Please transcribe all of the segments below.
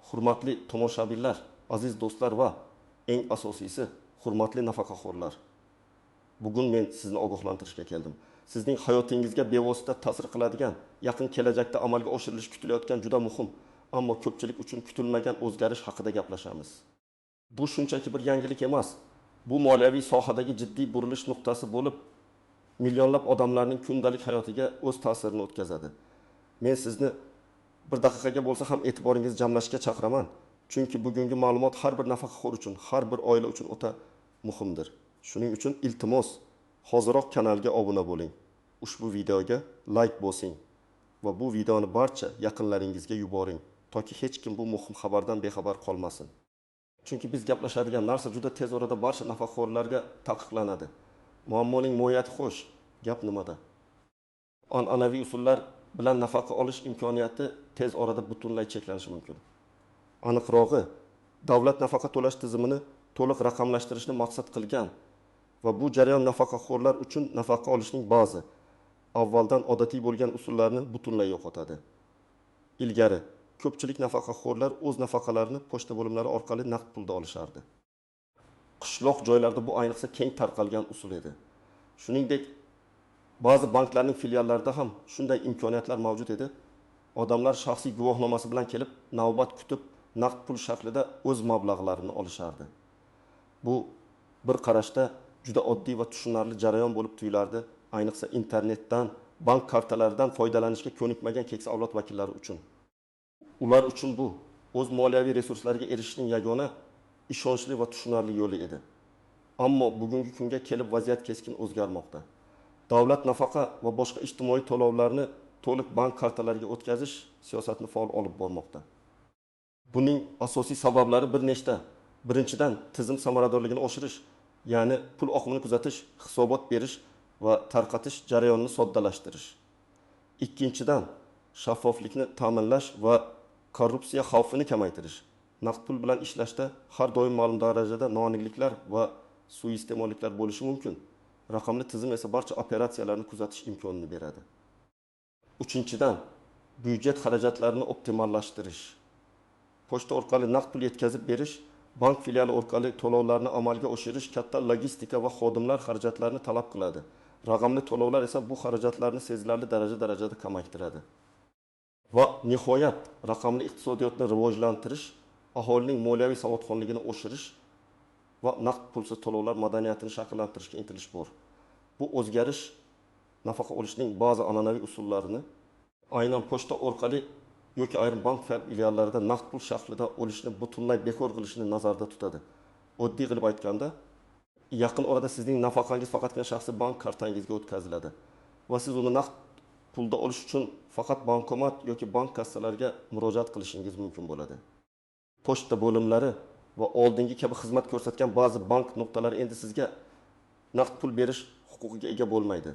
Hurmatli tomoshabinlar, aziz do'stlar va eng asosiysi, hurmatli nafaqaxo'rlar! Bugun men sizni ogohlantirishga keldim. Sizning hayotingizga bevosita ta'sir qiladigan, yaqin kelajakda amalga oshirilishi kutilayotgan juda muhim, ammo ko'pchilik uchun kutilmagan o'zgarish haqida gaplashamiz. Bu shunchaki bir yangilik emas. Bu moliyaviy sohadagi jiddiy burilish nuqtasi bo'lib, millionlab odamlarning kundalik hayotiga o'z ta'sirini o'tkazadi. Men sizni bir daqiqaga bo'lsa ham e'tiboringizni jamlashga chaqiraman, chunki bugungi ma'lumot har bir nafaqaxo'r uchun, har bir oila uchun o'ta muhimdir. Shuning uchun iltimos, hoziroq kanalga obuna bo'ling, ushbu videoga layk bosing va bu videoni barcha yaqinlaringizga yuboring, toki hech kim bu muhim xabardan bexabar qolmasin. Chunki biz gaplashadigan narsa juda tez orada barcha nafaqaxo'rlarga taqiqlanadi. Muammoning mohiyati xo'sh, gap nimada? An'anaviy usullar bilan nafaqa olish imkoniyati tez orada butunlay cheklanishi mumkin. Aniqrog'i, davlat nafaqa to'lash tizimini to'liq raqamlashtirishni maqsad qilgan va bu jarayon nafaqaxo'rlar uchun nafaqa olishning ba'zi, avvaldan odatiy bo'lgan usullarini butunlay yo'qotadi. Ilgari ko'pchilik nafaqaxo'rlar o'z nafaqalarini pochta bo'limlari orqali naqd pulda olishardi. Qishloq joylarda bu ayniqsa keng tarqalgan usul edi. Shuningdek, ba'zi banklarning filiallarida ham shunday imkoniyatlar mavjud edi. Odamlar shaxsiy guvohnomasi bilan kelib, navbat kutib, naqd pul shaklida o'z mablag'larini olishardi. Bu bir qarashda juda oddiy va tushunarli jarayon bo'lib tuyulardi, ayniqsa internetdan, bank kartalaridan foydalanishga ko'nikmagan keksa avlod vakillari uchun. Ular uchun bu o'z moliyaviy resurslariga erishishning yagona ishonchli va tushunarli yo'li edi. Ammo bugungi kunga kelib vaziyat keskin o'zgarmoqda. Davlat nafaqa va boshqa ijtimoiy to'lovlarni to'liq bank kartalariga o'tkazish siyosatini faol olib bormoqda. Buning asosiy sabablari bir nechta. Birinchidan, tizim samaradorligini oshirish, ya'ni pul oqimini kuzatish, hisobot berish va tarqatish jarayonini soddalashtirish. Ikkinchidan, shaffoflikni ta'minlash va korrupsiya xavfini kamaytirish. Naqd pul bilan ishlashda har doim ma'lum darajada noaniqliklar va suiiste'molliklar bo'lishi mumkin. Raqamli tizim esa barcha operatsiyalarni kuzatish imkonini beradi. Uchinchidan, byudjet xarajatlarini optimallashtirish. Pochta orqali naqd pul yetkazib berish, bank filiali orqali to'lovlarni amalga oshirish katta logistika va xodimlar xarajatlarini talab qiladi. Raqamli to'lovlar esa bu xarajatlarni sezilarli darajada kamaytiradi. Va nihoyat, raqamli iqtisodiyotni rivojlantirish, aholining moliyaviy savodxonligini oshirish va naqd pulsiz to'lovlar madaniyatini shakllantirishga intilish bor. Bu o'zgarish nafaqa olishning ba'zi an'anaviy usullarini, aynan pochta orqali yoki ayrim bank filiallarida naqd pul shaklida olishni butunlay bekor qilishni nazarda tutadi. Oddiy qilib aytganda, yaqin orada sizning nafaqangiz faqatgina shaxsiy bank kartangizga o'tkaziladi va siz uni naqd pulda olish uchun faqat bankomat yoki bank kassalariga murojaat qilishingiz mumkin bo'ladi. Pochta bo'limlari va oldingi kabi xizmat ko'rsatgan ba'zi bank nuqtalari endi sizga naqd pul berish huquqiga ega bo'lmaydi.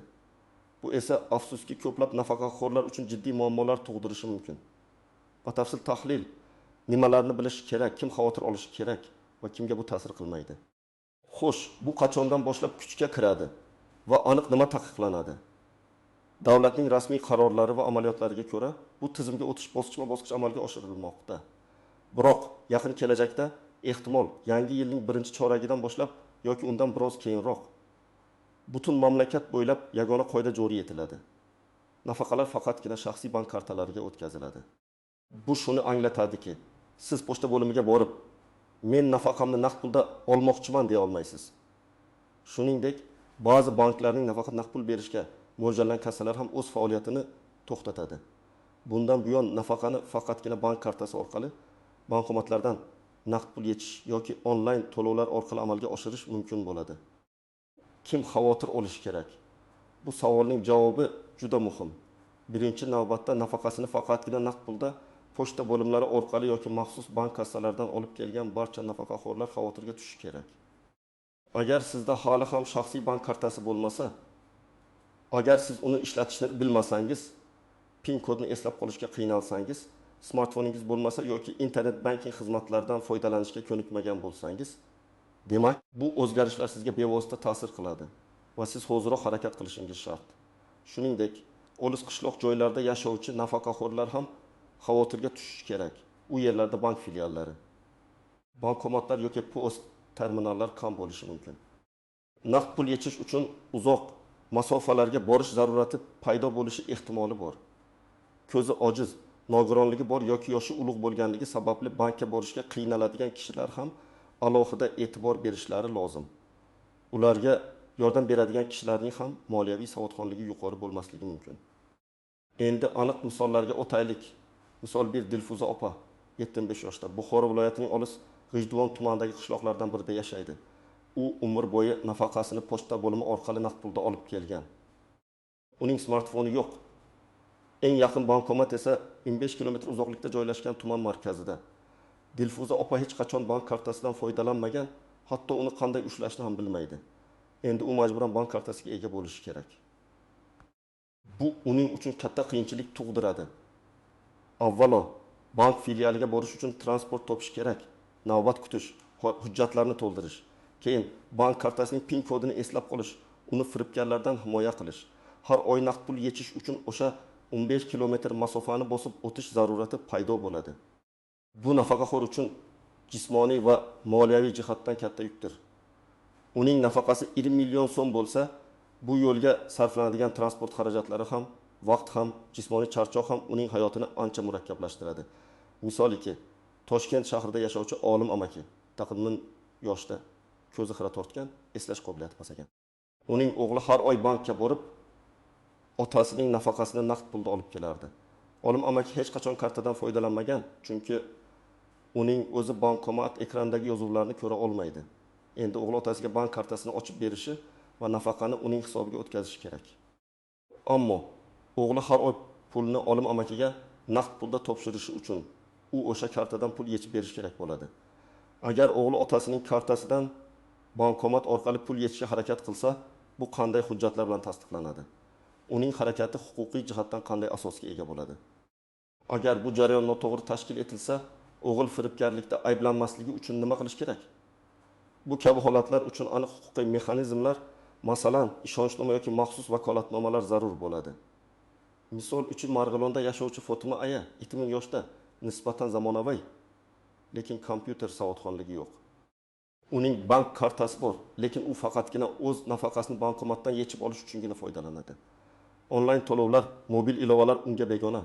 Bu esa afsuski ko'plab nafaqaxo'rlar uchun jiddiy muammolar tug'dirishi mumkin. Batafsil tahlil, nimalarni bilish kerak, kim xavotir olishi kerak va kimga bu ta'sir qilmaydi. Xo'sh, bu qachondan boshlab kuchga kiradi va aniq nima taqiqlanadi? Davlatning rasmiy qarorlari va amaliyotlariga ko'ra, bu tizimga o'tish bosqichma-bosqich amalga oshirilmoqda. Biroq yaqin kelajakda ehtimol yangi yilning birinchi choragidan boshlab yoki undan biroz keyinroq butun mamlakat bo'ylab yagona qoida joriy etiladi. Nafaqalar faqatgina shaxsiy bank kartalariga o'tkaziladi. Bu shuni anglatadiki, siz pochta bo'limiga borib, men nafaqamni naqd pulda olmoqchiman deya olmaysiz. Shuningdek, ba'zi banklarning nafaqat naqd pul berishga mo'ljallangan kassalar ham o'z faoliyatini to'xtatadi. Bundan buyon nafaqani faqatgina bank kartasi orqali bankomatlardan naqd pul yechish yoki onlayn to'lovlar orqali amalga oshirish mumkin bo'ladi. Kim xavotir olishi kerak? Bu savolning javobi juda muhim. Birinchi navbatda nafaqasini faqatgina naqd pulda pochta bo'limlari orqali yoki maxsus bank kassalaridan olib kelgan barcha nafaqaxo'rlar xavotirga tushishi kerak. Agar sizda hali ham shaxsiy bank kartasi bo'lmasa, agar siz uni ishlatishni bilmasangiz, PIN kodini eslab qolishga qiynalsangiz, smartfoningiz bo'lmasa yoki internet banking xizmatlaridan foydalanishga ko'nikmagan bo'lsangiz, demak, bu o'zgarishlar sizga bevosita ta'sir qiladi va siz hoziroq harakat qilishingiz shart. Shuningdek, olis qishloq joylarda yashovchi nafaqaxo'rlar ham xavotirga tushishi kerak. U yerlarda bank filiallari, bankomatlar yoki POS terminallar kam bo'lishi mumkin. Naqd pul yechish uchun uzoq masofalarga borish zarurati paydo bo'lishi ehtimoli bor. Ko'zi ojiz, nogironligi bor yoki yoshi ulug' bo'lganligi sababli bankka borishga qiynaladigan kishilar ham alohida e'tibor berishlari lozim. Ularga yordam beradigan kishilarning ham moliyaviy savodxonligi yuqori bo'lmasligi mumkin. Endi aniq misollarga o'taylik. Misol 1, Dilfuza opa 75 yoshda, Buxoro viloyatining olis G'ijduvon tumanidagi qishloqlardan birida yashaydi. U umr bo'yi nafaqasini pochta bo'limi orqali naqd pulda olib kelgan. Uning smartfoni yo'q. Eng yaqin bankomat esa 15 kilometr uzoqlikda joylashgan tuman markazida. Dilfuza opa hech qachon bank kartasidan foydalanmagan, hatto uni qanday ushlashni ham bilmaydi. Endi u majburan bank kartasiga ega bo'lishi kerak. Bu uning uchun katta qiyinchilik tug'diradi. Avvalo, bank filialiga borish uchun transport topish kerak, navbat kutish, hujjatlarni to'ldirish. Keyin bank kartasining PIN kodini eslab qolish, uni firibgarlardan himoya qilish. Har oy naqd pul yechish uchun o'sha 15 kilometr masofani bosib o'tish zarurati paydo bo'ladi. Bu nafaqaxo'r uchun jismoniy va moliyaviy jihatdan katta yukdir. Uning nafaqasi 1 million so'm bo'lsa, bu yo'lga sarflanadigan transport xarajatlari ham, vaqt ham, jismoniy charchoq ham uning hayotini ancha murakkablashtiradi. Misol 2, Toshkent shahrida yashovchi Olim amaki, taqriban yoshda, ko'zi xira tortgan, eslash qobiliyati pasaygan. Uning o'g'li har oy bankka borib, otasining nafaqasini naqd pulda olib kelardi. Olim amaki hech qachon kartadan foydalanmagan, chunki uning o'zi bankomat ekranidagi yozuvlarni ko'ra olmaydi. Endi o'g'li otasiga bank kartasini ochib berishi va nafaqani uning hisobiga o'tkazishi kerak. Ammo o'g'li har oy pulni Olim amakiga naqd pulda topshirishi uchun u o'sha kartadan pul yechib berishi kerak bo'ladi. Agar o'g'li otasining kartasidan bankomat orqali pul yechishga harakat qilsa, bu qanday hujjatlar bilan tasdiqlanadi? Uning harakati huquqiy jihatdan qanday asosga ega bo'ladi? Agar bu jarayon noto'g'ri tashkil etilsa, o'g'il firibgarlikda ayblanmasligi uchun nima qilish kerak? Bu kabi holatlar uchun aniq huquqiy mexanizmlar, masalan, ishonchnoma yoki maxsus vakolatnomalar zarur bo'ladi. Misol uchun, Marg'ilonda yashovchi Fotima aya 20 yoshda, nisbatan zamonaviy, lekin kompyuter savodxonligi yo'q. Uning bank kartasi bor, lekin u faqatgina o'z nafaqasini bankomatdan yechib olish uchungina foydalanadi. Onlayn to'lovlar, mobil ilovalar unga begona.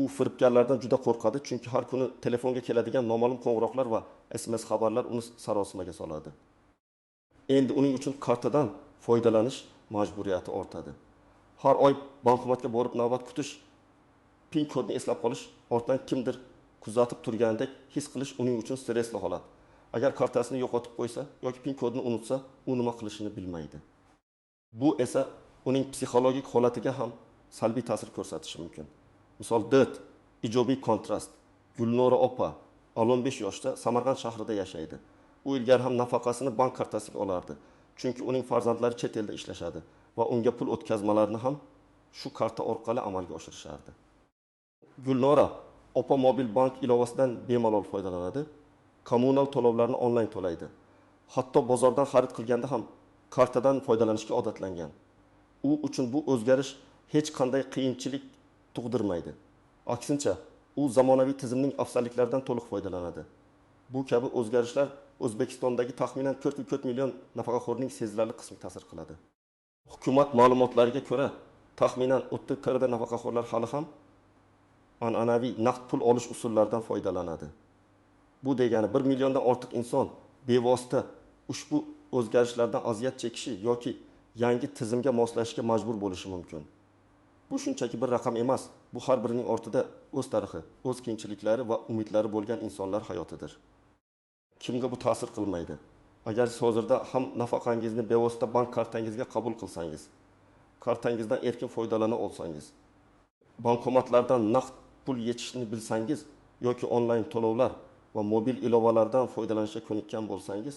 U firibgarlardan juda qo'rqadi, chunki har kuni telefonga keladigan noma'lum qo'ng'iroqlar va SMS xabarlar uni sarosimaga soladi. Endi uning uchun kartadan foydalanish majburiyati ortadi. Har oy bankomatga borib navbat kutish, PIN kodni eslab qolish, ortdan kimdir kuzatib turgandek his qilish uning uchun stressli holat. Agar kartasini yo'qotib qo'ysa yoki PIN kodini unutsa, u nima qilishini bilmaydi. Bu esa uning psixologik holatiga ham salbiy ta'sir ko'rsatishi mumkin. Misol 4, ijobiy kontrast. Gulnora opa 15 yoshda, Samarqand shahrida yashaydi. U ilgari ham nafaqasini bank kartasiga olardi. Chunki uning farzandlari chet elda ishlashadi va unga pul o'tkazmalarini ham shu karta orqali amalga oshirishardi. Gulnora opa mobil bank ilovasidan bemalol foydalanadi. Kommunal to'lovlarni onlayn to'laydi. Hatto bozordan xarid qilganda ham kartadan foydalanishga odatlangan. U uchun bu o'zgarish hech qanday qiyinchilik tug'dirmaydi. Aksincha, u zamonaviy tizimning afzalliklaridan to'liq foydalanadi. Bu kabi o'zgarishlar O'zbekistondagi taxminan 4,4 million nafaqaxo'rning sezilarli qismiga ta'sir qiladi. Hukumat ma'lumotlariga ko'ra, taxminan 30 nafaqaxo'rlar hali ham an'anaviy naqd pul olish usullaridan foydalanadi. Bu degani 1 milliondan ortiq inson bevosita ushbu o'zgarishlardan aziyat chekishi yoki yangi tizimga moslashishga majbur bo'lishi mumkin. Bu shunchaki bir raqam emas, bu har birining ortida o'z tarixi, o'z qiyinchiliklari va umidlari bo'lgan insonlar hayotidir. Kimga bu ta'sir qilmaydi? Agar siz hozirda ham nafaqangizni bevosita bank kartangizga qabul qilsangiz, kartangizdan erkin foydalana olsangiz, bankomatlardan naqd pul yechishni bilsangiz yoki onlayn to'lovlar va mobil ilovalardan foydalanishga ko'nikkan bo'lsangiz,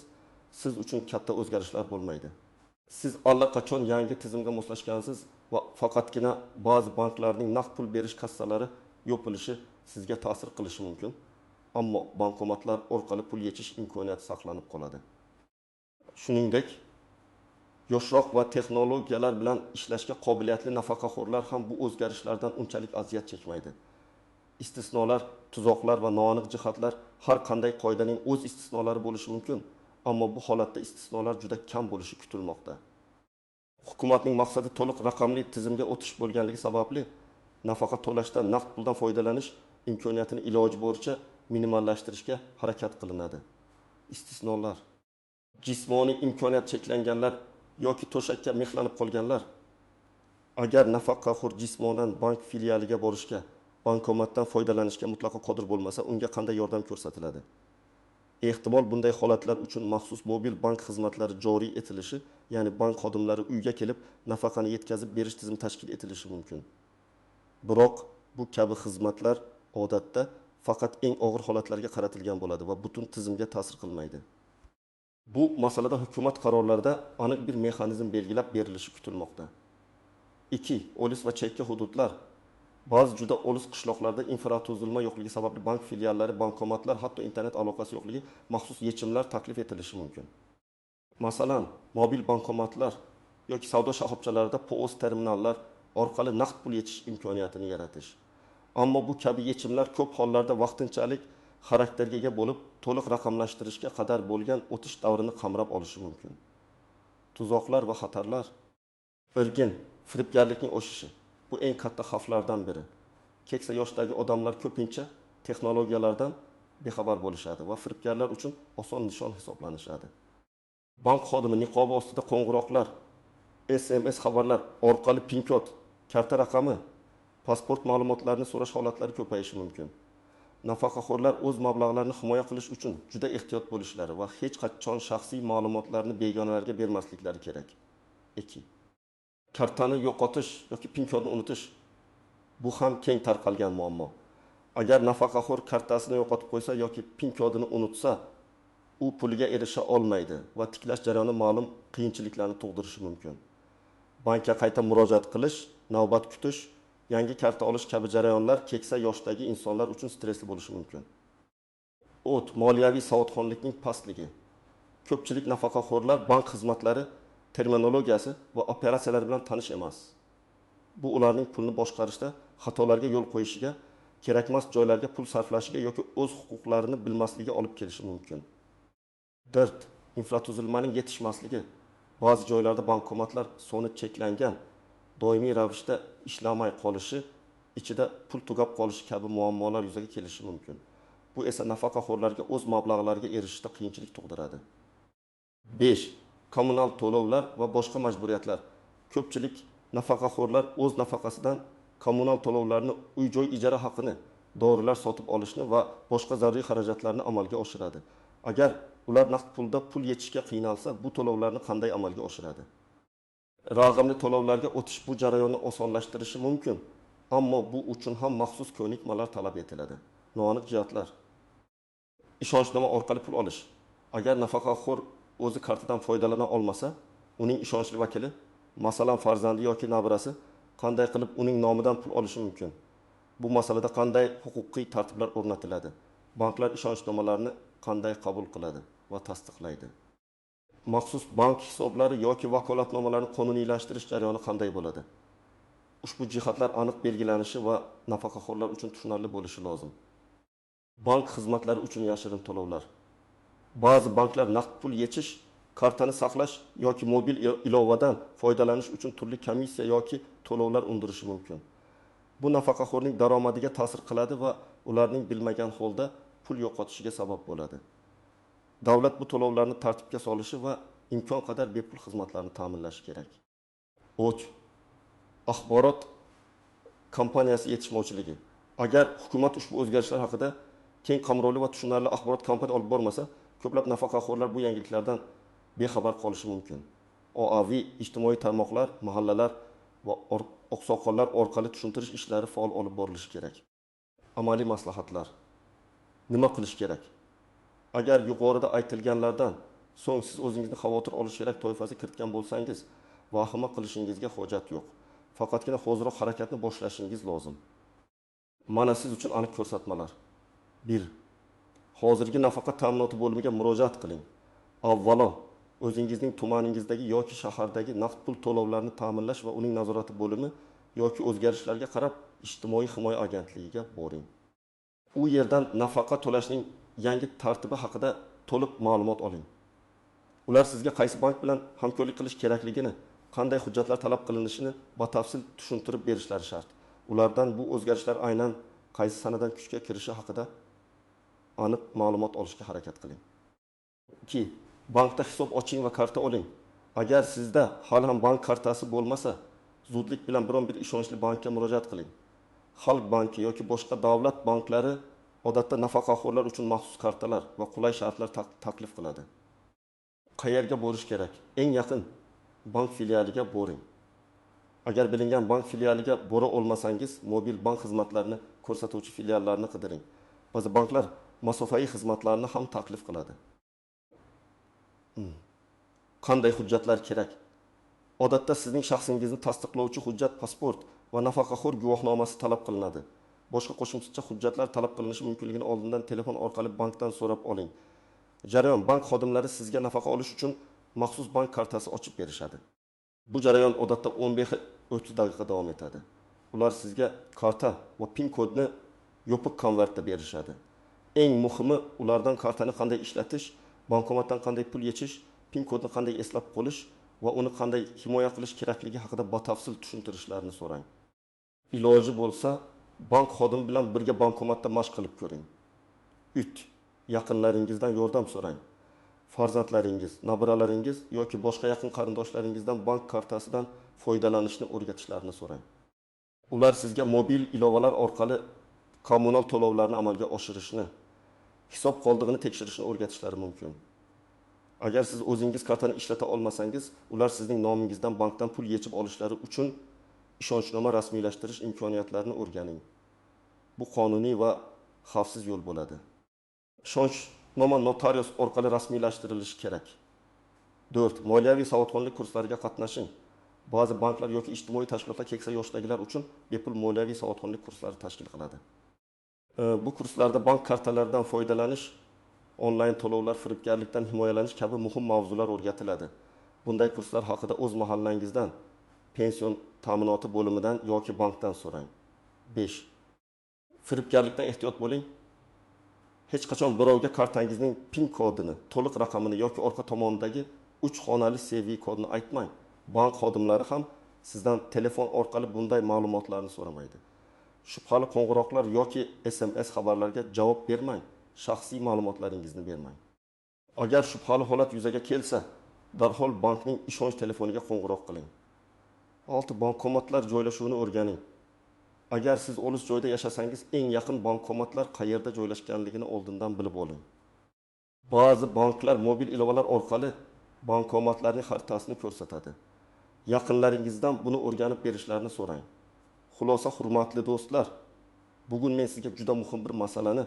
siz uchun katta o'zgarishlar bo'lmaydi. Siz allaqachon yangi tizimga moslashgansiz va faqatgina ba'zi banklarning naqd pul berish kassalari yopilishi sizga ta'sir qilishi mumkin. Ammo bankomatlar orqali pul yechish imkoniyati saqlanib qoladi. Shuningdek, yoshroq va texnologiyalar bilan ishlashga qobiliyatli nafaqaxo'rlar ham bu o'zgarishlardan unchalik aziyat chekmaydi. Istisnolar, tuzoqlar va noaniq jihatlar Har qanday qoidaning o'z istisnolari bo'lishi mumkin, ammo bu holatda istisnolar juda kam bo'lishi kutilmoqda. Hukumatning maqsadi to'liq raqamli tizimga o'tish bo'lganligi sababli nafaqa to'lashda naqd puldan foydalanish imkoniyatini iloji boricha minimallashtirishga harakat qilinadi. Istisnolar. Jismoniy imkoniyat cheklanganlar yoki to'shakka mixlanib qolganlar. Agar nafaqaxo'r jismonan bank filialiga borishga, bankomatdan foydalanishga mutlaqo qodir bo'lmasa, unga qanday yordam ko'rsatiladi? Ehtimol, bunday holatlar uchun maxsus mobil bank xizmatlari joriy etilishi, ya'ni bank xodimlari uyga kelib nafaqani yetkazib berish tizimi tashkil etilishi mumkin. Biroq bu kabi xizmatlar odatda faqat eng og'ir holatlarga qaratilgan bo'ladi va butun tizimga ta'sir qilmaydi. Bu masalada hukumat qarorlarida aniq bir mexanizm belgilab berilishi kutilmoqda. 2. Olis va chekka hududlar. Ba'zi juda olis qishloqlarda infratuzilma yo'qligi sababli bank filiallari, bankomatlar, hatto internet aloqasi yo'qligi maxsus yechimlar taklif etilishi mumkin. Masalan, mobil bankomatlar yoki savdo shoxobchalarida POS terminallar orqali naqd pul yechish imkoniyatini yaratish. Ammo bu kabi yechimlar ko'p hollarda vaqtinchalik xarakterga ega bo'lib, to'liq raqamlashtirishga qadar bo'lgan o'tish davrini qamrab olishi mumkin. Tuzoqlar va xatarlar. Irgin, firibgarlikning oshishi. Bu eng katta xavflardan biri. Keksa yoshdagi odamlar ko'pincha texnologiyalardan bexabar bo'lishadi va firibgarlar uchun oson nishon hisoblanishadi. Bank xodimi niqobi ostida qo'ng'iroqlar, SMS xabarlar orqali PIN kod, karta raqami, pasport ma'lumotlarini so'rash holatlari ko'payishi mumkin. Nafaqaxo'rlar o'z mablag'larini himoya qilish uchun juda ehtiyot bo'lishlari va hech qachon shaxsiy ma'lumotlarni begonalarga bermasliklari kerak. 2. Kartani yo'qotish yoki PIN kodni unutish. Bu ham keng tarqalgan muammo. Agar nafaqaxo'r kartasini yo'qotib qo'ysa yoki PIN kodini unutsa, u puliga erisha olmaydi va tiklash jarayoni ma'lum qiyinchiliklarni tug'dirishi mumkin. Bankka qayta murojaat qilish, navbat kutish, yangi karta olish kabi jarayonlar keksa yoshdagi insonlar uchun stressli bo'lishi mumkin. O't, moliyaviy savodxonlikning pastligi. Ko'pchilik nafaqaxo'rlar bank xizmatlari terminologiyasi va operatsiyalari bilan tanish emas. Bu ularning pulni boshqarishda xatolarga yo'l qo'yishiga, kerakmas joylarga pul sarflashiga yoki o'z huquqlarini bilmasligiga olib kelishi mumkin. 4. Infratuzilmaning yetishmasligi. Ba'zi joylarda bankomatlar soni cheklangan, doimiy ravishda ishlamay qolishi, ichida pul tugab qolishi kabi muammolar yuzaga kelishi mumkin. Bu esa nafaqaxo'rlarga o'z mablag'lariga erishishda qiyinchilik tug'diradi. 5. Kommunal to'lovlar va boshqa majburiyatlar. Ko'pchilik nafaqaxo'rlar o'z nafaqasidan kommunal to'lovlarni, uy-joy ijara haqini, dorilar sotib olishni va boshqa zaruriy xarajatlarni amalga oshiradi. Agar ular naqd pulda pul yechishga qiynalsa, bu to'lovlarni qanday amalga oshiradi? Raqamli to'lovlarga o'tish bu jarayonni osonlashtirishi mumkin, ammo bu uchun ham maxsus ko'nikmalar talab etiladi. Noaniq jihatlar. Ishonchnoma orqali pul olish. Agar nafaqaxo'r o'zi kartadan foydalana olmasa, uning ishonchli vakili, masalan farzandi yoki nabirasi qanday qilib uning nomidan pul olishi mumkin? Bu masalada qanday huquqiy tartiblar o'rnatiladi? Banklar ishonchnomalarni qanday qabul qiladi va tasdiqlaydi? Maxsus bank hisoblari yoki vakolatnomalarni qonuniylashtirish jarayoni qanday bo'ladi? Ushbu jihatlar aniq belgilanishi va nafaqaxo'rlar uchun tushunarli bo'lishi lozim. Bank xizmatlari uchun yashirin to'lovlar. Ba'zi banklar naqd pul yechish, kartani saqlash yoki mobil ilovadan foydalanish uchun turli komissiya yoki to'lovlar undirishi mumkin. Bu nafaqaxo'rning daromadiga ta'sir qiladi va ularning bilmagan holda pul yo'qotishiga sabab bo'ladi. Davlat bu to'lovlarni tartibga solishi va imkon qadar bepul xizmatlarni ta'minlashi kerak. 3. Axborot kampaniyasi yetishmovchiligi. Agar hukumat ushbu o'zgarishlar haqida keng qamrovli va tushunarli axborot kampaniyasi olib bormasa, ko'plab nafaqaxo'rlar bu yangiliklardan bexabar qolishi mumkin. OAV, ijtimoiy tarmoqlar, mahallalar va oqsoqollar orqali tushuntirish ishlari faol olib borilishi kerak. Amaliy maslahatlar. Nima qilish kerak? Agar yuqorida aytilganlardan so'ng siz o'zingizni xavotir olish kerak toifasiga kiritgan bo'lsangiz, vahima qilishingizga hojat yo'q. Faqatgina hoziroq harakatni boshlashingiz lozim. Mana siz uchun aniq ko'rsatmalar. 1. Hozirgi nafaqa ta'minoti bo'limiga murojaat qiling. Avvalo, o'zingizning tumaningizdagi yoki shahardagi naqd pul to'lovlarini ta'minlash va uning nazorati bo'limi yoki o'zgarishlarga qarab Ijtimoiy himoya agentligiga boring. U yerdan nafaqa to'lashning yangi tartibi haqida to'liq ma'lumot oling. Ular sizga qaysi bank bilan hamkorlik qilish kerakligini, qanday hujjatlar talab qilinishini batafsil tushuntirib berishlari shart. Ulardan bu o'zgarishlar aynan qaysi sanadan kuchga kirishi haqida aniq ma'lumot olishga harakat qiling. 2. Bankda hisob oching va karta oling. Agar sizda hali ham bank kartasi bo'lmasa, zudlik bilan biron bir ishonchli bankka murojaat qiling. Xalq banki yoki boshqa davlat banklari odatda nafaqaxo'rlar uchun maxsus kartalar va qulay shartlar taklif qiladi. Qayerga borish kerak? Eng yaqin bank filialiga boring. Agar bilingan bank filialiga bora olmasangiz, mobil bank xizmatlarini ko'rsatuvchi filiallarni qidiring. Ba'zi banklar masofaviy xizmatlarni ham taklif qiladi. Qanday hujjatlar kerak? Odatda sizning shaxsingizni tasdiqlovchi hujjat, pasport va nafaqaxo'r guvohnomasi talab qilinadi. Boshqa qo'shimcha hujjatlar talab qilinishi mumkinligini oldindan telefon orqali bankdan so'rab oling. Jarayon: bank xodimlari sizga nafaqa olish uchun maxsus bank kartasi ochib berishadi. Bu jarayon odatda 15-30 daqiqa davom etadi. Ular sizga karta va PIN kodni yopiq konvertda berishadi. Eng muhimi, ulardan kartani qanday ishlatish, bankomatdan qanday pul yechish, PIN kodni qanday eslab qolish va uni qanday himoya qilish kerakligi haqida batafsil tushuntirishlarini so'rang. Iloji bo'lsa, bank xodimi bilan birga bankomatda mashq qilib ko'ring. 3. Yaqinlaringizdan yordam so'rang. Farzandlaringiz, nabiralaringiz yoki boshqa yaqin qarindoshlaringizdan bank kartasidan foydalanishni o'rgatishlarini so'rang. Ular sizga mobil ilovalar orqali kommunal to'lovlarni amalga oshirishni, hisob qoldig'ini tekshirishni o'rgatishlari mumkin. Agar siz o'zingiz kartani ishlata olmasangiz, ular sizning nomingizdan bankdan pul yechib olishlari uchun ishonchnoma rasmiylashtirish imkoniyatlarini o'rganing. Bu qonuniy va xavfsiz yo'l bo'ladi. Ishonchnoma notarius orqali rasmiylashtirilishi kerak. 4. Moliyaviy savodxonlik kurslariga qatnashing. Ba'zi banklar yoki ijtimoiy tashkilotlar keksa yoshdagilar uchun bepul moliyaviy savodxonlik kurslari tashkil qiladi. Bu kurslarda bank kartalaridan foydalanish, onlayn to'lovlar, firibgarlikdan himoyalanish kabi muhim mavzular o'rgatiladi. Bunday kurslar haqida o'z mahallangizdan, pension ta'minoti bo'limidan yoki bankdan so'rang. 5. Firibgarlikdan ehtiyot bo'ling. Hech qachon birovga kartangizning PIN kodini, to'liq raqamini yoki orqa tomonidagi 3 xonali CV kodini aytmang. Bank xodimlari ham sizdan telefon orqali bunday ma'lumotlarni so'ramaydi. Shubhali qo'ng'iroqlar yoki SMS xabarlarga javob bermang. Shaxsiy ma'lumotlaringizni bermang. Agar shubhali holat yuzaga kelsa, darhol bankning ishonch telefoniga qo'ng'iroq qiling. 6. Bankomatlar joylashuvini o'rganing. Agar siz olis joyda yashasangiz, eng yaqin bankomatlar qayerda joylashganligini oldindan bilib oling. Ba'zi banklar mobil ilovalar orqali bankomatlarning xaritasini ko'rsatadi. Yaqinlaringizdan buni o'rganib berishlarini so'rang. Xulosa, hurmatli do'stlar, bugun men sizga juda muhim bir masalani,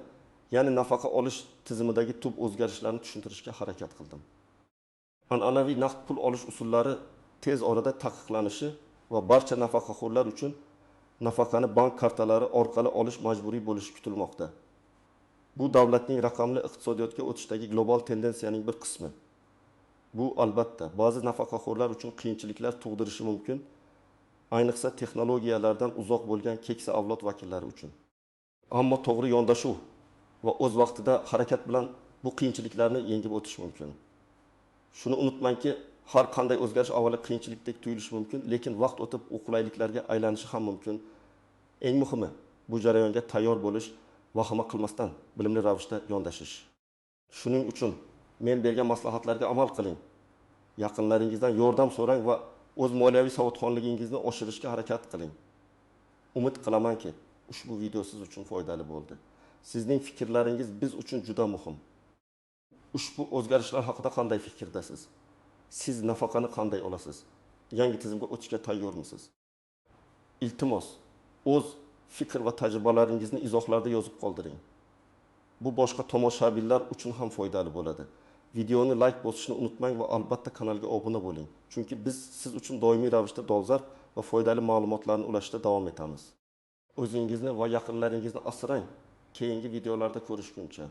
ya'ni nafaqa olish tizimidagi tub o'zgarishlarni tushuntirishga harakat qildim. An'anaviy naqd pul olish usullari tez orada taqiqlanishi va barcha nafaqaxo'rlar uchun nafaqani bank kartalari orqali olish majburiy bo'lishi kutilmoqda. Bu davlatning raqamli iqtisodiyotga o'tishdagi global tendensiyaning bir qismi. Bu albatta ba'zi nafaqaxo'rlar uchun qiyinchiliklar tug'dirishi mumkin, ayniqsa texnologiyalardan uzoq bo'lgan keksa avlod vakillari uchun. Ammo to'g'ri yondashuv va o'z vaqtida harakat bilan bu qiyinchiliklarni yengib o'tish mumkin. Shuni unutmangki, har qanday o'zgarish avvalo qiyinchilikdek tuyulishi mumkin, lekin vaqt o'tib u qulayliklarga aylanishi ham mumkin. Eng muhimi, bu jarayonga tayyor bo'lish, vahima qilmasdan bilimli ravishda yondashish. Shuning uchun men bergan maslahatlarga amal qiling. Yaqinlaringizdan yordam so'rang va o'z moliyaviy savodxonligingizni oshirishga harakat qiling. Umid qilamanki, ushbu video siz uchun foydali bo'ldi. Sizning fikrlaringiz biz uchun juda muhim. Ushbu o'zgarishlar haqida qanday fikrdasiz? Siz nafaqani qanday olasiz? Yangi tizimga o'tishga tayyormisiz? Iltimos, o'z fikr va tajribalaringizni izohlarda yozib qoldiring. Bu boshqa tomoshabinlar uchun ham foydali bo'ladi. Videoni like bosishni unutmang va albatta kanalga obuna bo'ling. Chunki biz siz uchun doimiy ravishda dolzarb va foydali ma'lumotlarni ulashishda davom etamiz. O'zingizni va yaqinlaringizni asrang. Keyingi videolarda ko'rishguncha.